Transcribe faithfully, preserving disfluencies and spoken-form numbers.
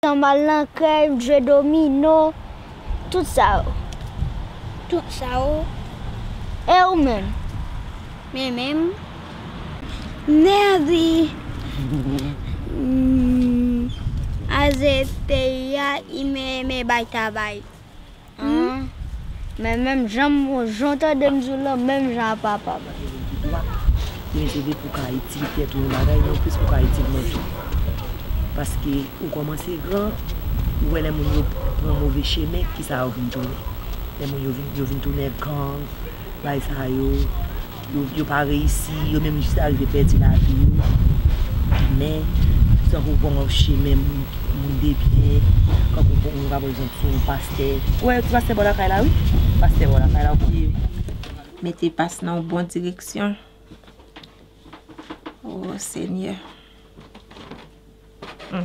Tanbal nan krèy, m jwe domino, tout sa yo. Tout sa yo. E ou menm? Men menm. Mèdi. Hmm, aze peyi a, i men, men bay tabay. An, men menm jan m, jan w tande m di w lan, menm jan a papa m. Ou mete de pou ka itil tèt ou yon bagay, men plis pou ka itil mwen tou. Paske ou kòmanse gran, ou wè lè moun yo pran move chemen, kisa yo vin tounen. Lè moun yo vin, yo vin tounen gang, bay sa yo, yo, yo pa reyisi, yo menm jis arive pèdi lavi yo. Men, tankou pran yon chemen moun, moun de byen, kankou pran, pa egzanp, se yon pastè. Ou wè ti pastè bò lakay la, wi. Pastè bò lakay la, ou konnen. Mete pas nan yon bon direksyon. O Senyè. Hmm.